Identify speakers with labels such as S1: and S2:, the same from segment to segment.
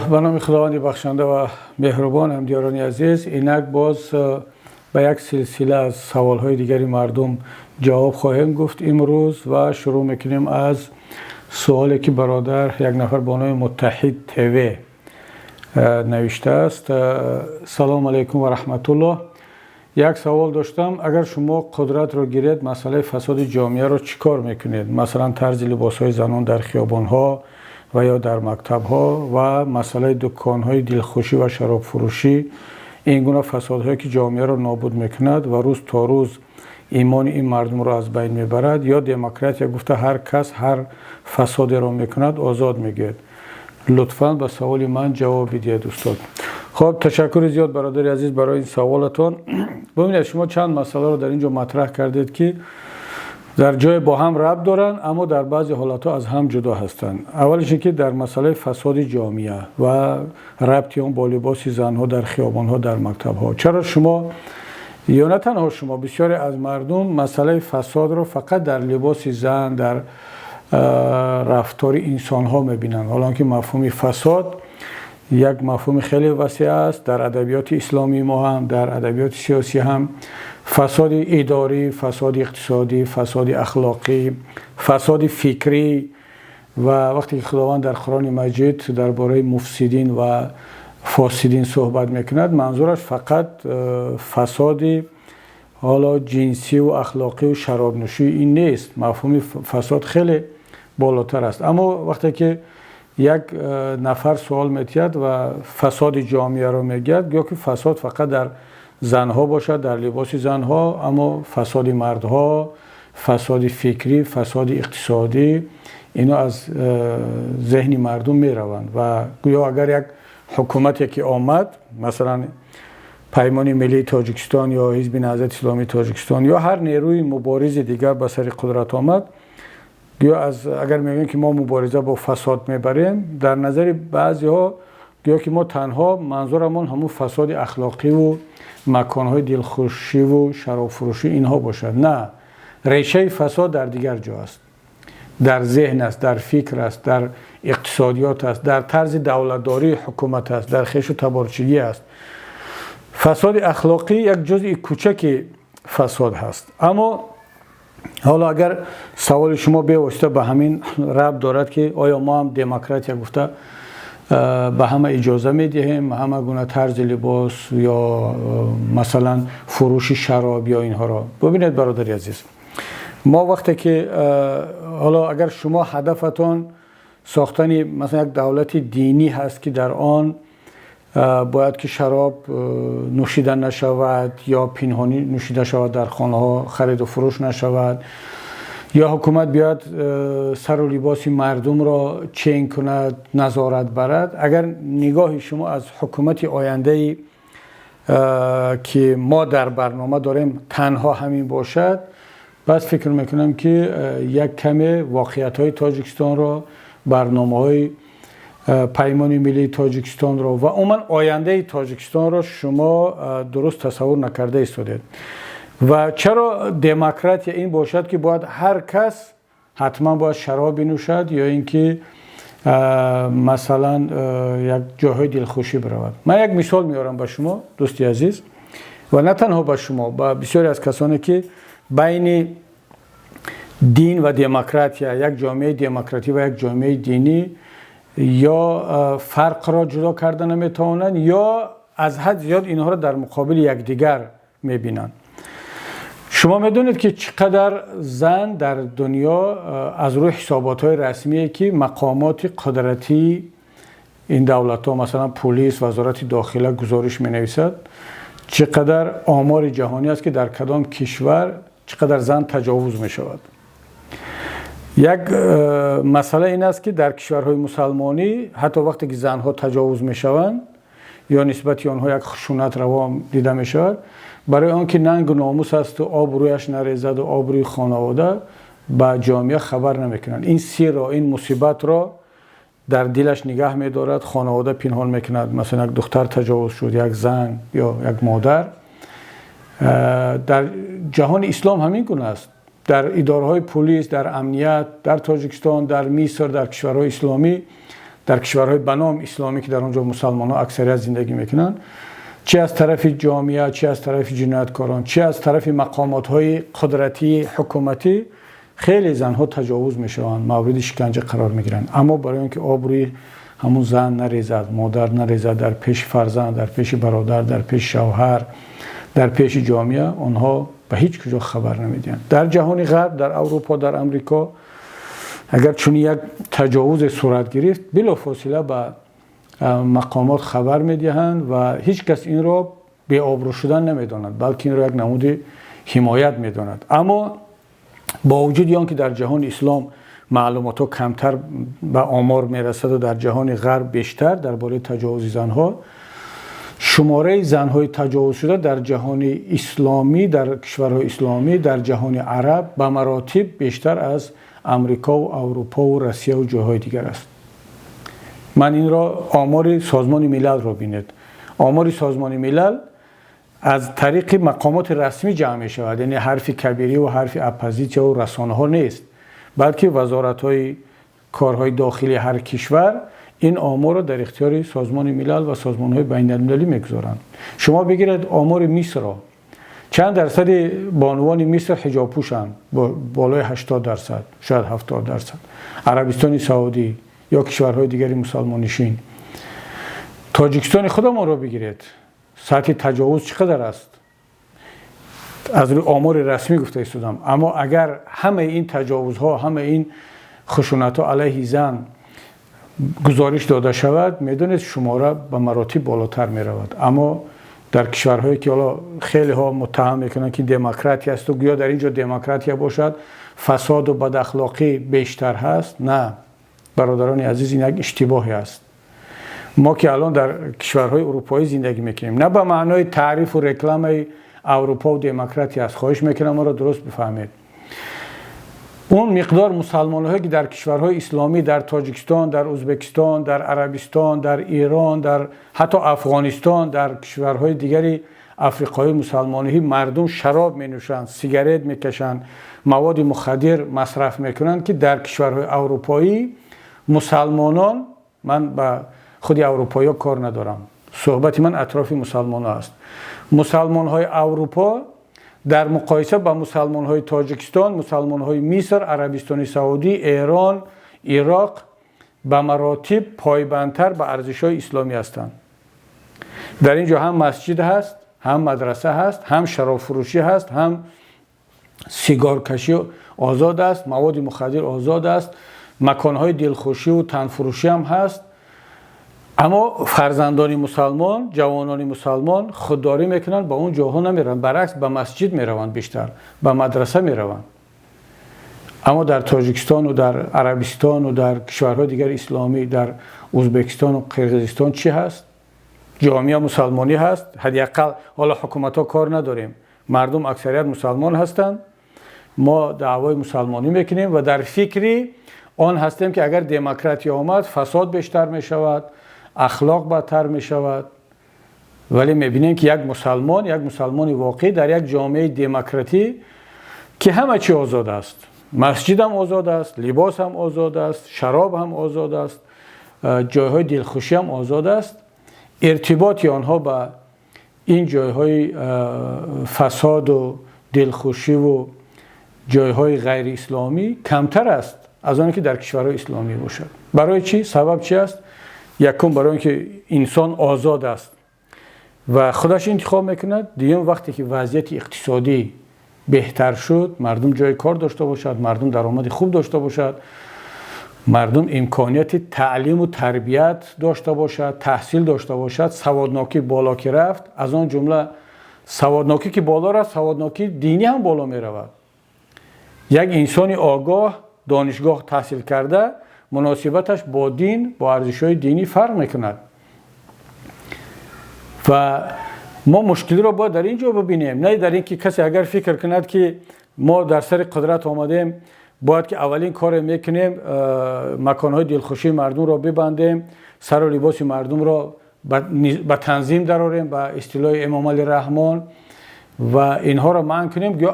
S1: Ба номи Худованди бахшанда ва меҳрубон. Ҳамдиёрони азиз, инак боз ба як силсила аз саволҳои дигари мардум ҷавоб хоҳем гуфт имрӯз ва шурӯъ мекунем аз суоле, ки бародар як нафар бо номи Муттаҳид ТВ навиштааст. Салому алайкум ва раҳматуллоҳ. Як савол доштам: агар шумо қудратро гиред, масъалаи фасоди ҷомеаро чӣ кор мекунед? Масалан, тарзи либосҳои занон дар хиёбонҳо ва ё дар мактабҳо ва масъалаи дуконҳои дилхушӣ ва шаробфурӯшӣ, ин гуна фасодҳое, ки ҷомеаро нобуд мекунад ва рӯз то рӯз имони ин мардумро аз байн мебарад, ё демократия гуфта ҳар кас ҳар фасодеро мекунад, озод мегӯяд. Лутфан ба саволи ман ҷавоб бидиҳед, устод. Хуб, ташаккури зиёд, бародари азиз, барои ин саволатон. Бубинед, шумо чанд масъаларо дар ин ҷо матраҳ кардед, ки дар ҷое бо ҳам рабт доранд, аммо дар баъзе ҳолатҳо аз ҳам ҷудо ҳастанд. Аввалиш ин ки дар масъалаи фасоди ҷомеа ва рабти он бо либоси занҳо дар хиёбонҳо, дар мактабҳо. Чаро шумо ё на танҳо шумо, бисёре аз мардум масъалаи фасодро фақат дар либоси зан, дар рафтори инсонҳо мебинанд, ҳоло ки мафҳуми фасод як мафҳуми хеле васеъ аст? Дар адабиёти исломии мо ҳам, дар адабиёти сиёсӣ ҳам фасоди идорӣ, фасоди иқтисодӣ, фасоди ахлоқӣ, фасоди фикрӣ. Ва вақте ки Худованд дар Қуръони Маҷид дар бораи муфсидин ва фосидин суҳбат мекунад, манзураш фақат фасоди ҳоло ҷинсӣ ва ахлоқӣ ва шаробнӯшӣ ин нест. Мафҳуми фасод хеле болотар аст. Аммо вақте ки як нафар суол метиҳад ва фасоди ҷомеаро мегӯяд, гӯё ки фасод фақат дар занҳо бошад, дар либоси занҳо, аммо фасоди мардҳо, фасоди фикрӣ, фасоди иқтисодӣ, ино аз зеҳни мардум мераванд. Ва гӯё агар як ҳукумате ки омад, масалан, Паймони миллии Тоҷикистон ё Ҳизби Наҳзати Исломии Тоҷикистон ё ҳар нерӯи муборизи дигар ба сари қудрат омад, гӯё аз агар мегӯем, ки мо мубориза бо фасод мебарем, дар назари баъзеҳо гӯё ки мо танҳо манзурамон ҳамун фасоди ахлоқиву маконҳои дилхушиву шаробфурӯшӣ инҳо бошад. На, решаи фасод дар дигар ҷо аст: дар зеҳн аст, дар фикр аст, дар иқтисодиёт аст, дар тарзи давлатдории ҳукумат аст, дар хешу таборчигӣ аст. Фасоди ахлоқӣ як ҷузъи кӯчаки фасод ҳаст. Аммо ҳоло агар саволи шумо бевосита ба ҳамин рабт дорад, ки оё мо ҳам демократия гуфта ба ҳама иҷоза медиҳем ҳама гуна тарзи либос ё масалан фурӯши шароб ё инҳоро. Бубинед, бародари азиз, мо вақте ки ҳоло агар шумо ҳадафатон сохтани масалан як давлати динӣ ҳаст, ки дар он бояд ки шароб нӯшида нашавад ё пинҳонӣ нӯшида шавад, дар хонаҳо хариду фурӯш нашавад, ё ҳукумат биёяд сару либоси мардумро чен кунад, назорат барад, агар нигоҳи шумо аз ҳукумати ояндае, ки мо дар барнома дорем, танҳо ҳамин бошад, пас фикр мекунам, ки як каме воқеиятҳои Тоҷикистонро, барномаҳои Паймони миллии Тоҷикистонро ва умуман ояндаи Тоҷикистонро шумо дуруст тасаввур накарда истодед. Ва чаро демократия ин бошад, ки бояд ҳар кас ҳатман бояд шароб бинӯшад ё ин ки масалан як ҷойҳои дилхушӣ биравад? Ман як мисол меорам ба шумо, дӯсти азиз, ва на танҳо ба шумо, ба бисёре аз касоне, ки байни дин ва демократия, як ҷомеаи демократӣ ва як ҷомеаи динӣ ё фарқро ҷудо карда наметавонанд, ё аз ҳад зиёд инҳоро дар муқобили якдигар мебинанд. Шумо медонед, ки чӣ қадар зан дар дунё, аз рӯи ҳисоботҳои расмие, ки мақомоти қудратии ин давлатҳо, масалан полис, вазорати дохила гузориш менависад, чӣ қадар омори ҷаҳонӣ аст, ки дар кадом кишвар чӣ қадар зан таҷовуз мешавад. Як масъала ин аст, ки дар кишварҳои мусалмонӣ ҳатто вақте ки занҳо таҷовуз мешаванд ё нисбати онҳо як хушунат раво дида мешавад, барои он ки нангу номус асту обрӯяш нарезаду обрӯи хонавода, ба ҷомеа хабар намекунанд. Ин сирро, ин мусибатро дар дилаш нигаҳ медорад, хонавода пинҳон мекунад. Масалан, як духтар таҷовуз шуд, як зан ё як модар. Дар ҷаҳони ислом ҳамин гуна аст. Дар идораҳои пулис, дар амният, дар Тоҷикистон, дар Миср, дар кишварҳои исломӣ Дар кишварҳои ба номи исломӣ, ки дар он ҷо мусулмонҳо аксарият зиндагӣ мекунанд, чӣ аз тарафи ҷомеа, чӣ аз тарафи ҷинояткорон, чӣ аз тарафи мақомотҳои қудратии ҳукуматӣ хеле занҳо таҷовуз мешаванд, мавриди шиканҷа қарор мегиранд. Аммо барои инки обрӯи ҳамон зан нарезад, модар нарезад дар пеши фарзанд, дар пеши бародар, дар пеши шавҳар, дар пеши ҷомеа, онҳо ба ҳеҷ куҷо хабар намедиҳанд. Дар ҷаҳони Ғарб, дар Аврупо, дар Амрико агар чунин як таҷовузе сурат гирифт, билофосила ба мақомот хабар медиҳанд ва ҳеҷ кас инро беобрӯ шудан намедонад, балки инро як намуди ҳимоят медонад. Аммо бо вуҷуди он ки дар ҷаҳони ислом маълумотҳо камтар ба омор мерасад ва дар ҷаҳони Ғарб бештар дар бораи таҷовузи занҳо, шумораи занҳои таҷовузшуда дар ҷаҳони исломӣ, дар кишварҳои исломӣ, дар ҷаҳони араб ба маротиб бештар аз Амрико ва Аврупо ва Россия ва ҷойҳои дигар аст. Ман инро омори Созмони Милалро бинед. Омори Созмони Милал аз тариқи мақомоти расмӣ ҷамъ мешавад, яъне ҳарфи кабирӣ ва ҳарфи оппозитсия ва расонаҳо нест, балки вазоратҳои корҳои дохилии ҳар кишвар ин оморро дар ихтиёри Созмони Милал ва созмонҳои байналмилалӣ мегузоранд. Шумо бигиред омори Мисрро. Чанд дарсади бонувони Миср ҳиҷобпӯшанд? Болои 80%, шояд 70%. Арабистони Саудӣ ё кишварҳои дигари мусулмоннишин. Тоҷикистони худамонро бигиред. Сатҳи таҷовуз чӣ қадар аст? Аз рӯи омори расмӣ гуфта истодам. Аммо агар ҳамаи ин таҷовузҳо, ҳамаи ин хушунатҳо алайҳи зан гузориш дода шавад, медонед, шумора ба маротиб болотар меравад. Аммо дар кишварҳое ки ҳоло хелеҳо муттаҳам мекунанд, ки демократия аст ва гӯё дар ин ҷо демократия бошад, фасод ва бадахлоқӣ бештар ҳаст. На, бародарони азиз, ин як иштибоҳе аст. Мо ки алон дар кишварҳои аврупоӣ зиндагӣ мекунем, на ба маънои таъриф ва рекламаи Аврупо ва демократия аст. Хоҳиш мекунам, моро дуруст бифаҳмед. Он миқдор мусулмонҳое ки дар кишварҳои исломӣ, дар Тоҷикистон, дар Ӯзбекистон, дар Арабистон, дар Эрон, дар ҳатто Афғонистон, дар кишварҳои дигари африқоии мусулмонӣ мардум шароб менӯшанд, сигарет мекашанд, маводи мухаддир масраф мекунанд, ки дар кишварҳои аврупоӣ мусулмонон, ман ба худи аврупоиҳо кор надорам, суҳбати ман атрофи мусулмонҳо аст. Мусулмонҳои Аврупо дар муқоиса ба мусулмонҳои Тоҷикистон, мусулмонҳои Миср, Арабистони Саудӣ, Эрон, Ироқ ба маротиб пойбандтар ба арзишҳои исломӣ ҳастанд. Дар ин ҷо ҳам масҷид ҳаст, ҳам мадраса ҳаст, ҳам шаробфурӯшӣ ҳаст, ҳам сигоркашӣ озод аст, маводи мухаддир озод аст, маконҳои дилхушӣ ва танфурӯшӣ ҳам ҳаст. Аммо фарзандони мусулмон, ҷавонони мусулмон худдорӣ мекунанд, ба он ҷоҳо намераванд, баръакс ба масҷид мераванд, бештар ба мадраса мераванд. Аммо дар Тоҷикистон ва дар Арабистон ва дар кишварҳои дигари исломӣ, дар Ӯзбекистон ва Қирғизистон чӣ ҳаст? Ҷомеа мусулмонӣ ҳаст, ҳадди ақал ҳоло ҳукуматҳо кор надорем, мардум аксарият мусулмон ҳастанд. Мо даъвои мусулмонӣ мекунем ва дар фикри он ҳастем, ки агар демократия омад, фасод бештар мешавад, ахлоқ бадтар мешавад. Вале мебинем, ки як мусулмон, як мусулмони воқеӣ дар як ҷомеаи демократӣ, ки ҳама чиз озод аст, масҷид ҳам озод аст, либос ҳам озод аст, шароб ҳам озод аст, ҷойҳои дилхушӣ ҳам озод аст, иртиботи онҳо ба ин ҷойҳои фасод ва дилхушӣ ва ҷойҳои ғайриисломӣ камтар аст аз он ки дар кишварҳои исломӣ бошад. Барои чӣ? Сабаб чӣ аст? Якум, барои инки инсон озод аст ва худаш интихоб мекунад. Дуюм, вақте ки вазъияти иқтисодӣ беҳтар шуд, мардум ҷои кор дошта бошад, мардум даромади хуб дошта бошад, мардум имконияти таълим ва тарбият дошта бошад, таҳсил дошта бошад, саводнокӣ боло ки рафт, аз он ҷумла саводнокӣ ки боло рафт, саводнокии динӣ ҳам боло меравад. Як инсони огоҳ, донишгоҳ таҳсил карда, муносибаташ бо дин, бо арзишҳои динӣ фарқ мекунад. Ва мо мушкилиро бояд дар ин ҷо бибинем, на дар ин ки касе агар фикр кунад, ки мо дар сари қудрат омадем, бояд ки аввалин коре мекунем, маконҳои дилхушии мардумро бибандем, сару либоси мардумро ба танзим дарорем, ба истилоҳи Эмомалӣ Раҳмон, ва инҳоро манъ кунем, ё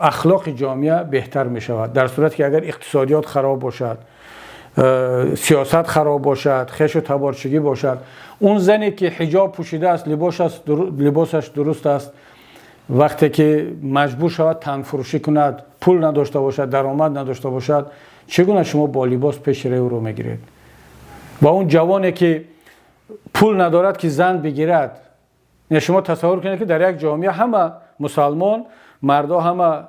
S1: ахлоқи ҷомеа беҳтар мешавад. Дар сурате ки агар иқтисодиёт хароб бошад, Сиёсат хароб бошад, хешу таборчигӣ бошад. Он зане ки ҳиҷоб пӯшидааст, либосаш дуруст аст, вақте ки маҷбур шавад танфурӯшӣ кунад, пул надошта бошад, даромад надошта бошад, чӣ гуна шумо бо либос пеши ӯро мегиред? Ва он ҷавоне ки пул надорад ки зан бигирад, шумо тасаввур кунед, ки дар як ҷомеа ҳама мусулмон, мардҳо ҳама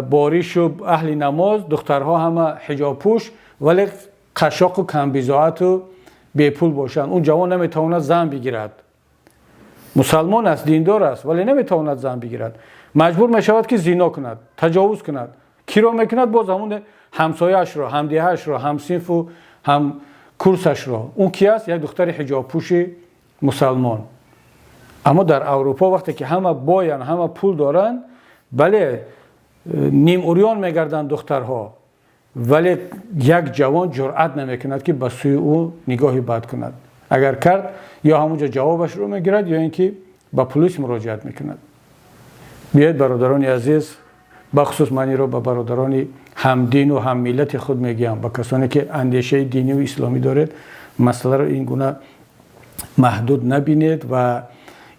S1: боришу аҳли намоз, духтарҳо ҳама ҳиҷобпӯш, вале қашшоқу камбизоату бепул бошанд. Он ҷавон наметавонад зан бигирад. Мусулмон аст, диндор аст, вале наметавонад зан бигирад. Маҷбур мешавад ки зино кунад, таҷовуз кунад. Киро мекунад? Боз ҳамон ҳамсояашро, ҳамдеҳаашро, ҳамсинфу ҳамкурсашро. Он ки аст? Як духтари ҳиҷобпӯши мусулмон. Аммо дар Аврупо вақте ки ҳама боянд, ҳама пул доранд, бале, нимурён мегарданд духтарҳо, вале як ҷавон ҷуръат намекунад, ки ба сӯи ӯ нигоҳи бад кунад. Агар кард, ё ҳамонҷо ҷавобашро мегирад, ё ин ки ба полис муроҷиат мекунад. Биёед, бародарони азиз, бахусус ман инро ба бародарони ҳамдину ҳаммиллати худ мегӯям, ба касоне ки андешаи динӣ ва исломӣ доред, масъаларо ин гуна маҳдуд набинед ва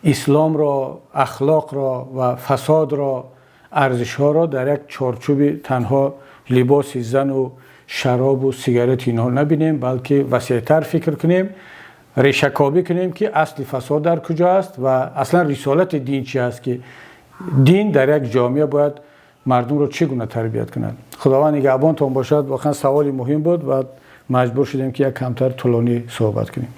S1: исломро, ахлоқро ва фасодро, арзишҳоро дар як чорчӯби танҳо либоси зану шаробу сигарет инҳо набинем, балки васеътар фикр кунем, решакобӣ кунем, ки асли фасод дар куҷо аст ва аслан рисолати дин чи аст, ки дин дар як ҷомеа бояд мардумро чӣ гуна тарбият кунад. Худованд нигаҳбонтон бошад. Воқеан саволи муҳим буд ва маҷбур шудем, ки як камтар тӯлонӣ суҳбат кунем.